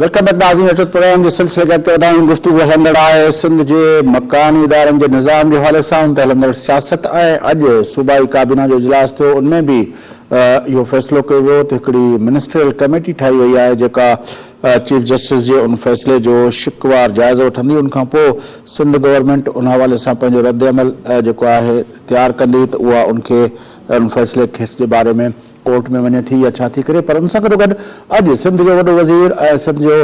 Welcome back ناظرين اچو ته پروگرام جو سلسلي کي اڳتي وڌايون گفتگو هلندڙ آهي سنڌ جي مڪاني ادارن جي نظام جي حوالي سان ان تي هلندڙ سياست ۽ اڄ صوبائي ڪابينا جو اجلاس ٿيو ان ۾ به اهو فيصلو ڪيو ويو ته هڪڙي منسٽريل ڪميٽي ٺاهي وئي آهي جيڪا چيف جسٽس جي ان فيصلي جو شڪوار جائزو وٺندي ان کان پوء سنڌ گورنمينٽ ان حوالي سان پنهنجو رد عمل جيڪو آهي تيار ڪندي ته اها ان کي ان فيصلي جي باري ۾ ڪورٽ ۾ وڃي ٿي يا ڇا ٿي ڪري پر ان سان گڏوگڏ اڄ سنڌ جو وڏو وزير ۽ سنڌ جو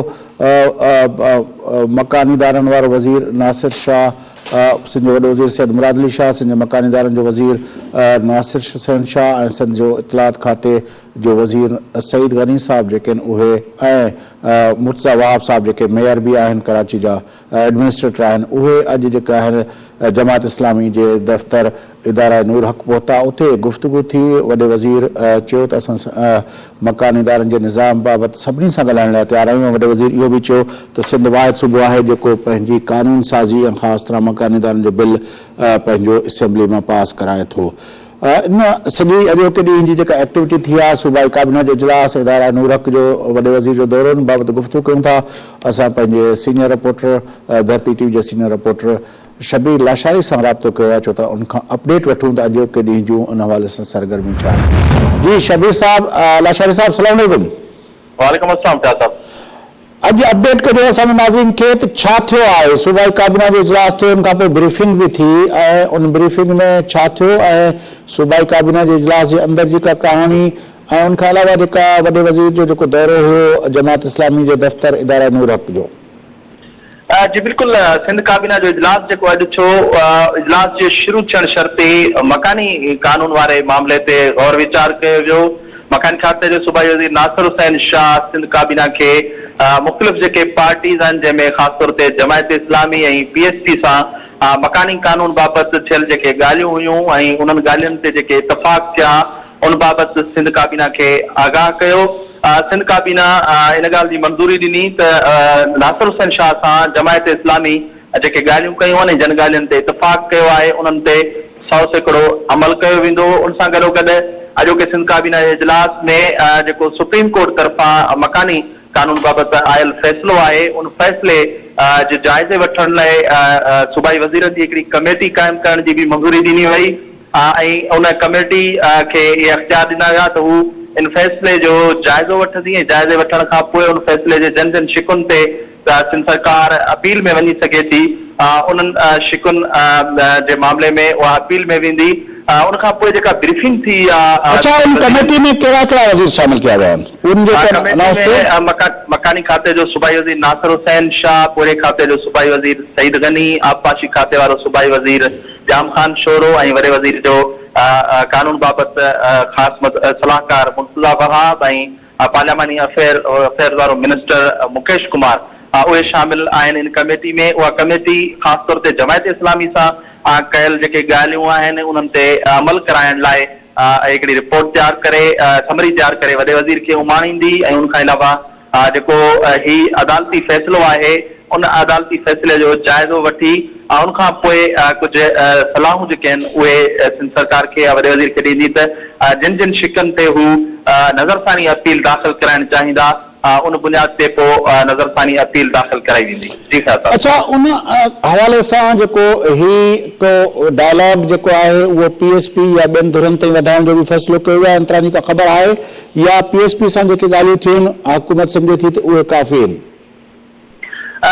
مڪاني ادارن وارو وزير ناصر شاهه سنڌ جو وڏو وزير سيد مراد علي شاهه سنڌ جي مڪاني ادارن جو وزير ناصر حسين شاهه ۽ سنڌ جو اطلاعات کاتي جو وزير سعيد غني صاحب جيڪي آهن اهي ۽ مرتضيٰ وهاب صاحب جيڪي ميئر به آهن ڪراچي جا ايڊمنسٽريٽر آهن اهي اڄ جيڪي آهن جماعت اسلامي جي دفتر اداره نور حق پهتا اتي گفتگو ٿي وڏي وزير چيو ته اسان مڪاني ادارن جي نظام بابت سڀني سان ڳالهائڻ لاء تيار آهيون ۽ وڏي وزير اهو به چيو ته سنڌ واحد صوبو آهي جيڪو پنهنجي قانون سازي ۽ خاص طرح مڪاني ادارن جو بل پنهنجو اسيمبلي مان پاس ڪرائي ٿو. ان سڄي اڄوڪي ڏينهن جي جيڪا ايڪٽيوٽي ٿي آهي صوبائي ڪابينا جو اجلاس اداره نور حق جو وڏي وزير جو دورو ان بابت گفتگو ڪيون ٿا اسان پنهنجي سينيئر رپورٽر ڌرتي ٽي وي جي سينيئر رپورٽر شبير لاشاري سان رابطو ڪيو آهي ڇو ته ان کان اپڊيٽ وٺون ته اڄوڪي ڏينهن جون ان حوالي سان سرگرميون ڇا آهن. جي شبير صاحب لاشاري صاحب السلام عليڪم. وعليڪم السلام شاهه صاحب. اڄ اپڊيٽ ڪجو اسان جي ناظرين کي ته ڇا ٿيو آهي صوبائي ڪابينا جو اجلاس ٿيو ان کان پوء بريفنگ به ٿي ۽ ان بريفنگ ۾ ڇا ٿيو ۽ صوبائي ڪابينا جي اجلاس جي اندر جي ڪا ڪهاڻي ۽ ان کان علاوه جيڪا وڏي وزير جو جيڪو دورو هيو جماعت اسلامي جي دفتر اداره نور حق جو. جي بلڪل سنڌ ڪابينا جو اجلاس جيڪو اڄ ٿيو اجلاس جي شروع ٿيڻ شرط ئي مڪاني قانون واري معاملي تي غور ويچار ڪيو ويو مڪاني کاتي جو صوبائي وزير ناصر حسين شاهه سنڌ ڪابينا کي مختلف جيڪي پارٽيز آهن جنهن ۾ خاص طور تي Jamaat Islami ۽ P S P سان مڪاني قانون بابت ٿيل جيڪي ڳالهيون هيون ۽ انهن ڳالهين تي جيڪي اتفاق ٿيا ان بابت سنڌ ڪابينا کي آگاهه ڪيو. سنڌ ڪابينا ان ڳالهه جي منظوري ڏني ته ناصر حسين شاهه سان جماعت اسلامي جيڪي ڳالهيون ڪيون آهن ۽ جن ڳالهين تي اتفاق ڪيو آهي انهن تي 100% عمل ڪيو ويندو. ان سان گڏوگڏ اڄوڪي سنڌ ڪابينا جي اجلاس ۾ جيڪو سپريم ڪورٽ طرفان مڪاني قانون بابت آيل فيصلو آهي ان فيصلي جي جائزي وٺڻ لاء صوبائي وزيرن جي هڪڙي ڪميٽي قائم ڪرڻ جي به منظوري ڏني وئي. ۽ ان ڪميٽي کي اهي اختيار ڏنا ويا ته هو ان فيصلي جو جائزو وٺندي ۽ جائزي وٺڻ کان پوء ان فيصلي جي جن جن شقن تي سنڌ سرڪار اپيل ۾ وڃي سگهي ٿي انهن شقن جي معاملي ۾ اها اپيل ۾ ويندي ان کان پوء جيڪا بريفنگ ٿي اها اڇا ان ڪميٽي ۾ ڪهڙا ڪهڙا وزير شامل ڪيا ويا آهن ان جو ڪو انائونس ٿيو؟ ڪميٽي ۾ مڪاني کاتي جو صوبائي وزير ناصر حسين شاهه، پورهيي کاتي جو صوبائي وزير سعيد غني، آبپاشي کاتي وارو صوبائي وزير ڄام خان شورو ۽ وڏي وزير جو قانون بابت خاص صلاحڪار مرتضيٰ وهاب ۽ پارلياماني افيئرز وارو منسٽر مڪيش ڪمار اهي شامل آهن ان ڪميٽي ۾ اها ڪميٽي خاص طور تي جماعت اسلامي سان ڪيل جيڪي ڳالهيون آهن انهن تي عمل ڪرائڻ لاء هڪڙي رپورٽ تيار ڪري سمري تيار ڪري وڏي وزير کي اماڻيندي ۽ ان کان علاوه جيڪو هي عدالتي فيصلو آهي ان عدالتي فيصلي جو جائزو وٺي ان کان پوء ڪجهه صلاحون جيڪي آهن اهي سنڌ سرڪار کي يا وڏي وزير کي ڏيندي ته جن جن شقن تي هو نظرثاني اپيل داخل ڪرائڻ چاهيندا ان بنياد تي پوء نظرثاني اپيل داخل ڪرائي ويندي. جي خيال صاحب. اڇا ان حوالي سان جيڪو هي ڪو ڊائلاگ جيڪو آهي اهو پي ايس پي يا ٻين ڌرين تائين وڌائڻ جو به فيصلو ڪيو ويو آهي ان طرح جي ڪا خبر آهي يا پي ايس پي سان جيڪي ڳالهيون ٿيون آهن حڪومت سمجهي ٿي ته اهي ڪافي آهن.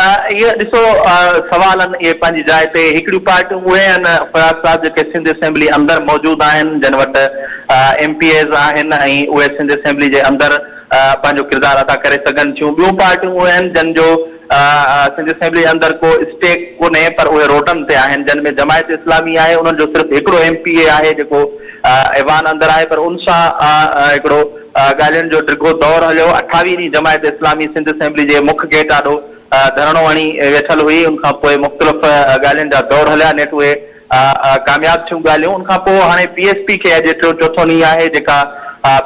اهي ڏسو سوال آهن اهي پنهنجي جاء تي هڪڙيون پارٽيون اهي آهن فياض صاحب جيڪي سنڌ اسيمبلي اندر موجود آهن جن وٽ ايم پي ايز آهن ۽ اهي سنڌ اسيمبلي جي اندر پنهنجو ڪردار ادا ڪري سگهن ٿيون ٻيون پارٽيون اهي آهن جن جو سنڌ اسيمبلي اندر ڪو اسٽيڪ ڪونهي پر اهي روڊن تي آهن جن ۾ جماعت اسلامي آهي انهن جو صرف هڪڙو ايم پي اي آهي جيڪو ايوان اندر آهي پر ان سان هڪڙو ڳالهين جو ڊگهو دور هليو. اٺاويهه ڏينهن جماعت اسلامي سنڌ اسيمبلي جي مک گيٽ آڏو ڌرڻو هڻي ويٺل هئي. ان کان پوء مختلف ڳالهين جا دور هليا. نيٺ اهي ڪامياب ٿيون ڳالهيون. ان کان پوء هاڻي پي ايس پي کي اڄ ٽيون چوٿون ڏينهن آهي جيڪا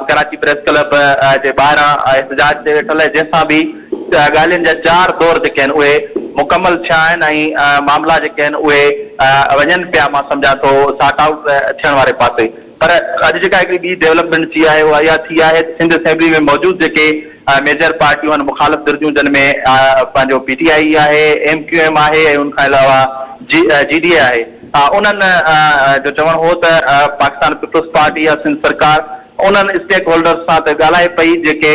ڪراچي پريس ڪلب جي ٻاهران احتجاج تي ويٺل آهي جنهن سان به ڳالهين جا چار دور جيڪي آهن اهي مڪمل ٿيا آهن ۽ معاملا جيڪي آهن اهي وڃن پيا مان سمجهان ٿو سارٽ آئوٽ ٿيڻ واري پاسي. پر اڄ جيڪا هڪڙي ٻي ڊولپمينٽ ٿي آهي اها اها ٿي آهي ته سنڌ اسيمبلي ۾ موجود جيڪي ميجر پارٽيون آهن مخالف ڌر جون جن ۾ پنهنجو پي ٽي آء آهي، ايم ڪيو ايم آهي ۽ ان کان علاوه جي جي ڊي اي آهي انهن جو چوڻ هو ته پاڪستان پيپلز پارٽي يا سنڌ سرڪار انهن اسٽيڪ هولڊرز سان ته ڳالهائي پئي جيڪي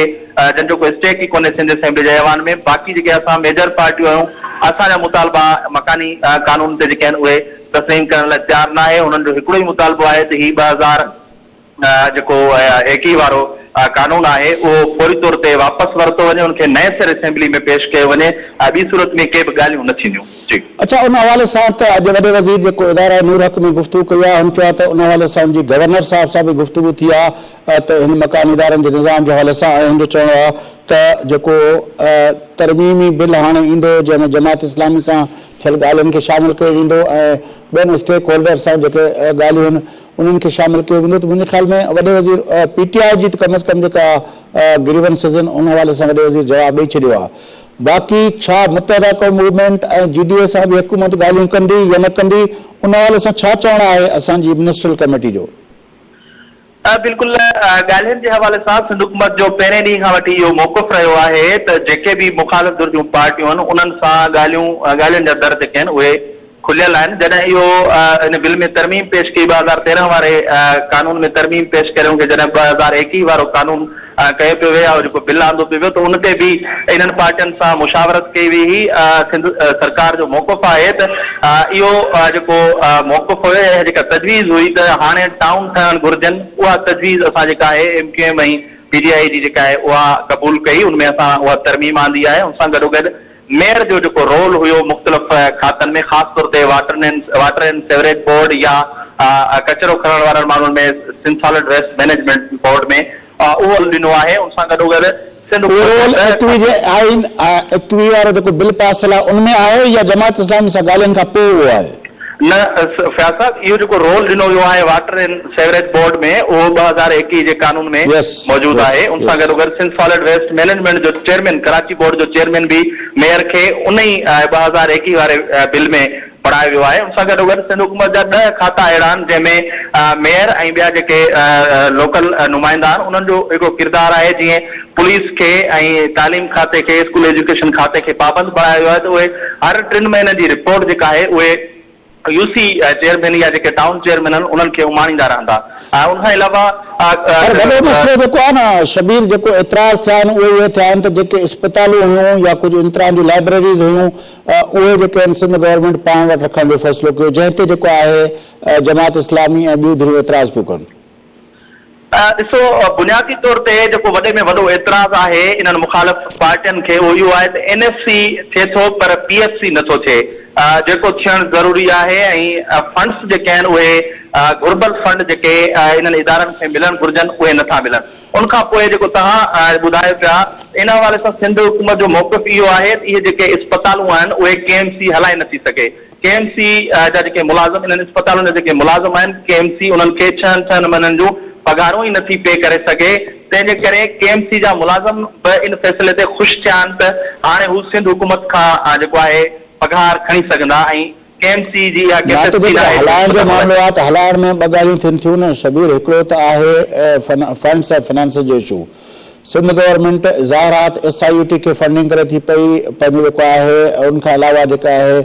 جن جو ڪو اسٽيڪ ئي ڪونهي سنڌ اسيمبلي جي ايوان ۾ باقي جيڪي اسان ميجر پارٽيون آهيون اسان جا مطالبا مڪاني قانون تي جيڪي آهن اهي تسليم ڪرڻ لاء تيار ناهي انهن جو هڪڙو ئي مطالبو آهي ته هي 2000 جيڪو 21 وارو قانون آهي اهو فوري طور تي واپس ورتو وڃي ان کي نئين سر اسيمبلي ۾ پيش ڪيو وڃي ٻي صورت ۾ ڪي به ڳالهيون نه ٿينديون جي. اڇا ان حوالي سان ته اڄ وڏي وزير جيڪو اداره نور حق ۾ گفتگو ڪئي آهي هن چيو آهي ته ان حوالي سان ان جي گورنر صاحب سان به گفتگو ٿي آهي ته هن مڪاني ادارن جي نظام جي حوالي سان ۽ هن جو چوڻ آهي ته جيڪو ترميمي بل هاڻي ايندو جنهن ۾ جماعت اسلامي سان ٿيل ڳالهين کي شامل ڪيو ويندو ۽ ٻين اسٽيڪ هولڊر سان جيڪي ڳالهيون آهن انهن کي شامل ڪيو ويندو ته منهنجي خيال ۾ وڏي وزير پي ٽي آء جي ته ڪم از ڪم جيڪا گريونسز آهن ان حوالي سان وڏي وزير جواب ڏئي ڇڏيو آهي باقي ڇا متحده قوم موومينٽ ۽ جي ڊي اي سان به حڪومت ڳالهيون ڪندي يا نه ڪندي ان حوالي سان ڇا چوڻ آهي اسان جي منسٽرل ڪميٽي جو؟ بلڪل ڳالهين جي حوالي سان سنڌ حڪومت جو پهرين ڏينهن کان وٺي اهو موقف رهيو آهي ته جيڪي به مخالف ڌر جون پارٽيون آهن انهن سان ڳالهيون ڳالهين جا در جيڪي آهن اهي کليل آهن جڏهن اهو ان بل ۾ ترميم پيش ڪئي 2013 واري قانون ۾ ترميم پيش ڪري ان کي جڏهن 2021 وارو قانون ڪيو پيو ويو يا جيڪو بل آندو پيو ويو ته ان تي به انهن پارٽين سان مشاورت ڪئي وئي هئي. سنڌ سرڪار جو موقف آهي ته اهو جيڪو موقف هيو يا جيڪا تجويز هئي ته هاڻي ٽائون ٺهڻ گهرجن اها تجويز اسان جيڪا آهي ايم ڪيو ايم ۽ پي ٽي آء جي جيڪا آهي اها قبول ڪئي ان ۾ اسان اها ترميم آندي آهي ان سان گڏوگڏ ميئر جو جيڪو رول هيو مختلف کاتن ۾ خاص طور تي water and sewerage board يا ڪچرو کڻڻ وارن ماڻهن ۾ Sindh solid waste management board ۾ اهو رول ڏنو آهي ان سان گڏوگڏ سنڌ اهو رول 21 جي آئين 21 وارو جيڪو بل پاس ٿيل آهي ان ۾ آهي يا جماعت اسلامي سان ڳالهين کان پوء اهو آهي؟ نه فياض صاحب اهو جيڪو رول ڏنو ويو آهي واٽر اينڊ سيوريج بورڊ ۾ اهو 2021 جي قانون ۾ موجود آهي ان سان گڏوگڏ سنڌ سالڊ ويسٽ مئنيجمينٽ جو چيئرمين ڪراچي بورڊ جو چيئرمين به ميئر کي ان ئي 2021 واري بل ۾ بڻايو ويو آهي ان سان گڏوگڏ سنڌ حڪومت جا ڏهه کاتا اهڙا آهن جنهن ۾ ميئر ۽ ٻيا جيڪي لوڪل نمائندا آهن انهن جو هڪڙو ڪردار آهي جيئن پوليس کي ۽ تعليم کاتي کي اسڪول ايجوڪيشن کاتي کي پابند بڻايو ويو آهي ته اهي هر ٽن مهينن جي رپورٽ جيڪا آهي اهي يو سي چيئرمين يا جيڪي ٽائون چيئرمين آهن انهن کي اماڻيندا رهندا ۽ ان کان علاوه پر وڏو مسئلو جيڪو آهي نه شبير جيڪو اعتراض ٿيا آهن اهي اهي ٿيا آهن ته جيڪي اسپتالون هيون يا ڪجهه ان طرح جون لائبريريز هيون اهي جيڪي آهن سنڌ گورنمينٽ پاڻ وٽ رکڻ جو فيصلو ڪيو جنهن تي جيڪو آهي جماعت اسلامي ۽ ٻيون ڌريون اعتراض پيون ڪن. ڏسو بنيادي طور تي جيڪو وڏي ۾ وڏو اعتراض آهي انهن مخالف پارٽين کي اهو اهو آهي ته اين ايف سي ٿئي ٿو پر پي ايف سي نٿو ٿئي جيڪو ٿيڻ ضروري آهي ۽ فنڊس جيڪي آهن اهي گهربل فنڊ جيڪي انهن ادارن کي ملڻ گهرجن اهي نٿا ملن. ان کان پوء جيڪو توهان ٻڌايو پيا ان حوالي سان سنڌ حڪومت جو موقف اهو آهي ته اهي جيڪي اسپتالون آهن اهي ڪي ايم سي هلائي نٿي سگهي، ڪي ايم سي جا جيڪي ملازم انهن اسپتالن جا جيڪي ملازم آهن ڪي ايم سي انهن کي ڇهن ڇهن مهينن جون پگهارون ئي نٿي پي ڪري سگهي تنهن جي ڪري ڪي ايم سي جا ملازم به ان فيصلي تي خوش ٿيا آهن ته هاڻي هو سنڌ حڪومت کان جيڪو آهي پگهار کڻي سگهندا ۽ ڪي ايم سي جي اها نه ته ڪيپيسٽي جيڪڏهن ناهي جو هلائڻ جو اسپتال معاملو هلائي آهي ته هلائڻ ۾ ٻه ڳالهيون ٿين ٿيون نه شبير هڪڙو ته آهي فنڊس ۽ فنانسز جو اشو سنڌ گورنمينٽ ظاهر آهي ته ايس I U ٽي کي فنڊنگ ڪري ٿي پئي پنهنجو جيڪو آهي ان کان علاوه جيڪا آهي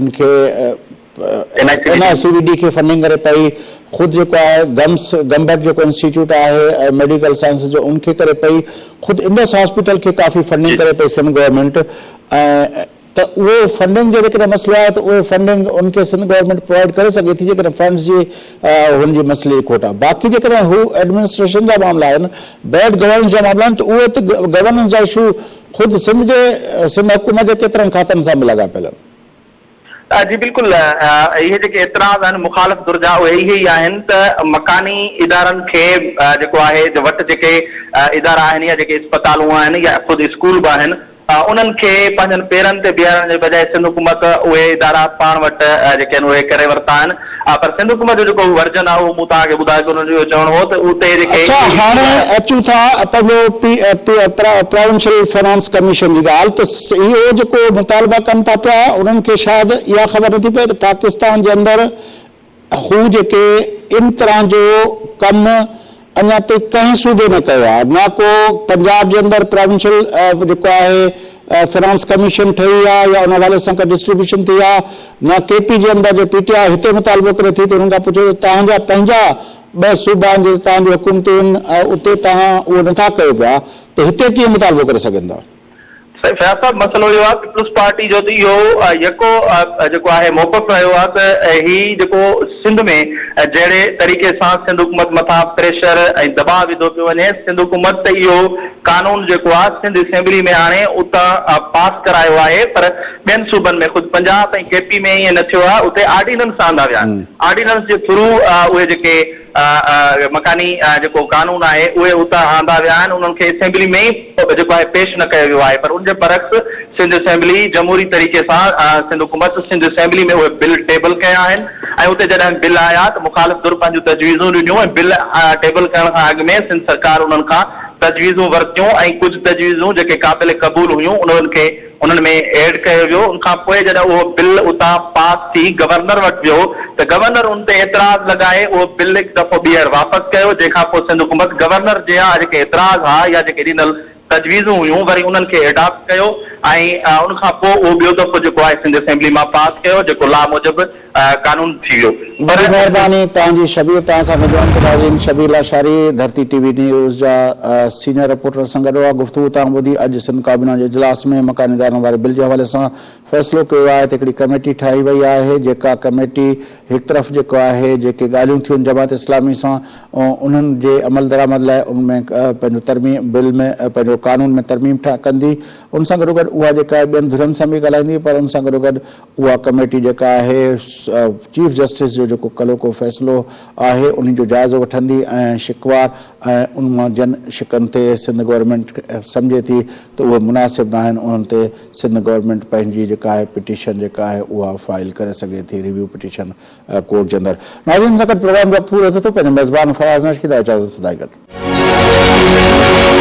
هن کي N I C V D کي فنڊنگ ڪري پئي خود جيڪو آهي گمس گمبٽ جيڪو انسٽيٽيوٽ آهي ميڊيڪل سائنسز جو ان کي ڪري پئي خود انڊس هاسپيٽل کي ڪافي فنڊنگ ڪري پئي سنڌ گورنمينٽ ۽ ته اهو فنڊنگ جو جيڪڏهن مسئلو آهي ته اهي فنڊنگ ان کي سنڌ گورنمينٽ پرووائيڊ ڪري سگهي ٿي جيڪڏهن فنڊز جي هن جي مسئلي جي کوٽ آهي باقي جيڪڏهن هو ايڊمنسٽريشن جا معاملا آهن بيڊ گورننس جا معاملا آهن ته اهي ته گورننس جا اشو خود سنڌ جي سنڌ حڪومت جي ڪيترن کاتن سان به لاڳاپيل آهن. جي بلڪل اهي جيڪي اعتراض آهن مخالف ڌر جا اهي اهي ئي آهن ته مڪاني ادارن کي جيڪو آهي وٽ جيڪي ادارا آهن يا جيڪي اسپتالون آهن يا خود اسڪول به آهن انهن کي پنهنجن پيرن تي بيهارڻ جي بجاء سنڌ حڪومت اهي ادارا پاڻ وٽ جيڪي آهن اهي ڪري ورتا آهن پر سنڌ حڪومت جو جيڪو ورجن آهي اهو مون توهان کي ٻڌايو ته انهن جو اهو چوڻ هو ته اتي جيڪي اڇا هاڻي اچون ٿا پنهنجو پي پراونشل فنانس ڪميشن جي ڳالهه ته اهو جيڪو مطالبا ڪن ٿا پيا انهن کي شايد اها خبر نٿي پئي ته پاڪستان جي اندر هو جيڪي ان طرح جو ڪم اڃا تائين ڪنهن صوبي نه ڪيو آهي، نه ڪو پنجاب جي اندر پراونشل جيڪو آهي فنانس ڪميشن ٺهي آهي يا ان حوالي سان ڪا ڊسٽريبيوشن ٿي آهي، نه ڪي پي جي اندر جو پي ٽي آء هتي مطالبو ڪري ٿي ته انهن کان پڇو ته توهان جا پنهنجا ٻه صوبا آهن جتي توهان جون حڪومتون آهن اتي توهان اهو نٿا ڪيو پيا ته هتي ڪيئن مطالبو ڪري سگهن ٿا؟ سائين فياض صاحب مسئلو اهو آهي پيپلز پارٽي جو ته اهو يڪو جيڪو آهي موقف رهيو آهي ته هي جيڪو سنڌ ۾ جهڙي طريقي سان سنڌ حڪومت مٿان پريشر ۽ دٻاء وڌو پيو وڃي سنڌ حڪومت ته اهو قانون جيڪو آهي سنڌ اسيمبلي ۾ آڻي اتان پاس ڪرايو آهي پر ٻين صوبن ۾ خود پنجاب ۽ ڪي پي ۾ ائين نه ٿيو آهي اتي آرڊيننس آندا ويا آهن آرڊيننس جي ٿرو اهي جيڪي مڪاني جيڪو قانون آهي اهي اتان آندا ويا آهن انهن کي اسيمبلي ۾ ئي جيڪو آهي پيش نه ڪيو ويو آهي پر ان جي برعڪس سنڌ اسيمبلي جمهوري طريقي سان سنڌ حڪومت سنڌ اسيمبلي ۾ اهي بل ٽيبل ڪيا آهن ۽ اتي جڏهن بل آيا ته مخالف ڌر پنهنجون تجويزون ڏنيون ۽ بل ٽيبل ڪرڻ کان اڳ ۾ سنڌ سرڪار انهن کان تجويزون ورتيون ۽ ڪجهه تجويزون جيڪي قابل قبول هيون انهن کي انهن ۾ ايڊ ڪيو ويو، ان کان پوء جڏهن اهو بل اتان پاس ٿي گورنر وٽ ويو ته گورنر ان تي اعتراض لڳائي اهو بل هڪ دفعو ٻيهر واپس ڪيو، جنهن کان پوء سنڌ حڪومت گورنر جي جيڪي اعتراض ها يا جيڪي ڏنل تجويزون هيون وري انهن کي ايڊاپٽ ڪيو ۽ ان کان پوء اهو ٻيو دفعو جيڪو آهي سنڌ اسيمبلي مان پاس ڪيو جيڪو لا موجب قانون ٿي ويو پر. وڏي مهرباني توهان جي شبير توهان سان گڏ انت ناظرين Shabbir Lashari Dharti T V news جا سينئر رپورٽر سان گڏ اها گفتگو توهان ٻڌي اڄ سنڌ ڪابينا جي اجلاس ۾ مڪاني ادارن واري بل جي حوالي سان فيصلو ڪيو آهي ته هڪڙي ڪميٽي ٺاهي وئي آهي جيڪا ڪميٽي هڪ طرف جيڪو آهي جيڪي ڳالهيون ٿيون جماعت اسلامي سان انهن جي عملدرآمد لاء ان ۾ پنهنجو ترميم بل ۾ پنهنجو قانون ۾ ترميم ڪندي ان سان گڏوگڏ اها جيڪا آهي ٻين ڌرين سان به ڳالهائيندي پر ان سان گڏوگڏ اها ڪميٽي جيڪا آهي چيف جسٽس جو جيڪو ڪلهوڪو فيصلو آهي انهي جو جائزو وٺندي ۽ شڪوار ۽ ان مان جن شقن تي سنڌ گورنمينٽ سمجهي ٿي ته اهي مناسب ناهن انهن تي سنڌ گورنمينٽ پنهنجي جيڪا آهي پٽيشن جيڪا آهي اها فائل ڪري سگهي ٿي ريويو پٽيشن ڪورٽ جي اندر. ناظرين سان گڏ پروگرام جو وقت پورو ٿئي ٿو پنهنجي ميزبان فياض نشڪي دا اجازت سدائين گڏ.